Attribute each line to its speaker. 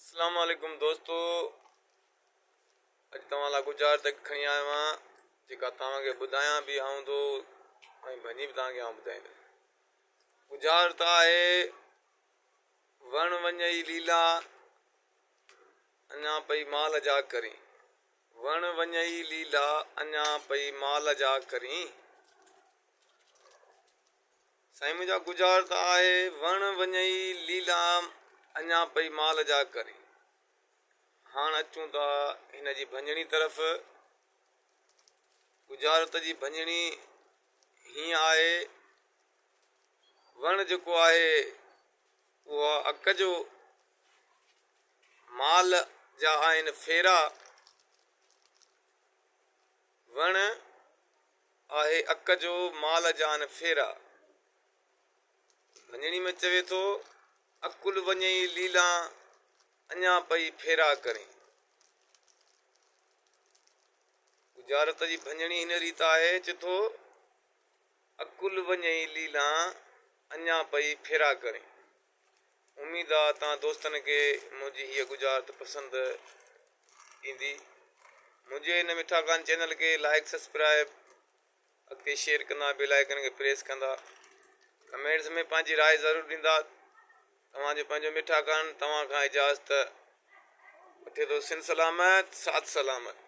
Speaker 1: اسلام عليڪم دوستو اڄ توهان لاء ڳجهارت هڪ کڻي آيو آهيان جيڪا توهان کي ٻڌايان به آئون ٿو ۽ ڀڃي به توهان کي آئون ٻڌائيندس ڳجهارت آهي وڻ وڃئي ليلا اڃا پئي مال جا ڪرين وڻ وڃئي ليلا اڃا پئي مال جا ڪرين سائين منهنجا گذار ته آهي وڻ وڃئي ليلام اڃا پئي مال جا ڪرين. هاڻ اچون ٿا هن جي ڀڃڻي طرف. ڳجهارت جي ڀڃڻي هيئن آهي، وڻ جيڪو آهي اهو اڪ جو، مال جا آهن ڦيرا، وڻ آهي اڪ جو مال جان ڦيرا. ڀڃڻي ۾ چوي ٿو، عقل وڃئي ليلان، اڃا پئي ڦيرا ڪرين. ڳجهارت جي ڀڃڻي هن ريت آهي، چئي ٿو، عقل وڃئي ليلان، اڃا پئي ڦيرا ڪرين. اميد آ توهان دوستن کي منهنجي هيء ڳجهارت پسند ايندي. منهنجي هن مٺا خان چينل کي لائيڪ سسڪرائب اڳتي شيئر ڪندا بيل آئيڪن کي پريس ڪندا ڪمينٽس ۾ پنهنجي راء ضرور ڏيندا توهان جو پنهنجو مٺا خان توهان کان اجازت وٺي ٿو سنڌ سلامت ساٿ سلامت.